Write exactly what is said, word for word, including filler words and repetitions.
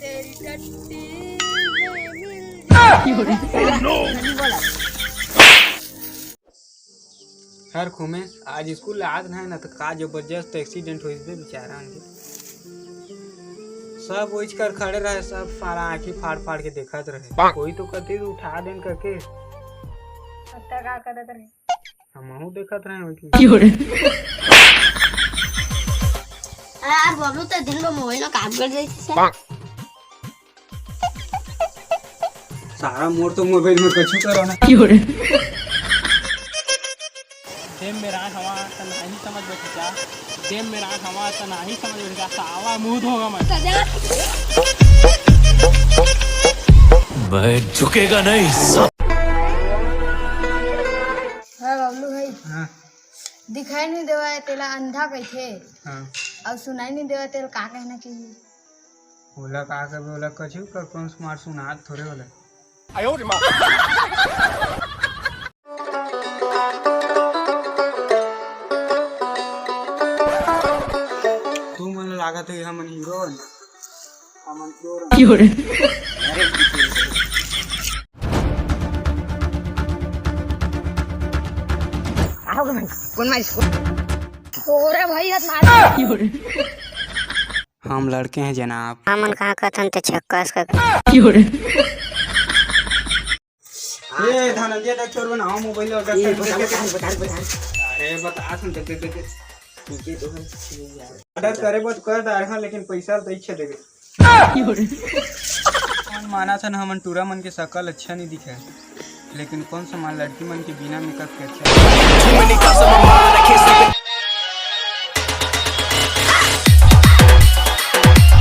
तेरी टट्टी में मिल जाए। हर खुमेश, आज स्कूल आत नहीं ना, तो का जबरदस्त एक्सीडेंट होइस बे बेचारा मन के। सब ओइच कर खड़े रहे, सब सारा आंखी फाड़ फाड़ के देखत रहे। कोई तो कति उठा देन करके। अब तक का करत रहे? हमहू देखत रहे वही। यार बबलू तो दिन में मोबाइल में काम कर रही थी। सारा मोर तो मोबाइल में कछु करो ना। देव मेरा हवा त नाही समझ बैठा। देव मेरा हवा त नाही समझ बैठा। सावा मुंह धोगा मैं। मैं झुकेगा नहीं। हाँ बबलू भाई, हाँ। दिखाई नहीं देवा है तेला अंधा कहिथे। हाँ। और सुनाई नहीं देवा तेला का कहना चाहिए? ओला का करबे, ओला कछु कर, कौन स्मार्ट सुनात थोड़े ओला। तू मन लागत है हमन हीरो हन। हमन चोर हन। आओ भाई, कौन मारिस? ओरे भाई, हाथ मार। हम लड़के हैं जनाब। हमन कहाँ कथन ते छक्का से ए धनंजय, देख तोर बनाओ मोबाइल और ए, बता, बता, बता, बता। अरे बता सुन, देख, देख, देख। नीचे तो है, नहीं यार। ऑर्डर करे बर कर डार, हाँ, लेकिन पैसा तो इच्छा देबे। मन माना था ना, हमन टूरा मन के शकल अच्छा नहीं दिखे, लेकिन कौन सा मान लड़की मन के बिना मेकअप के अच्छा।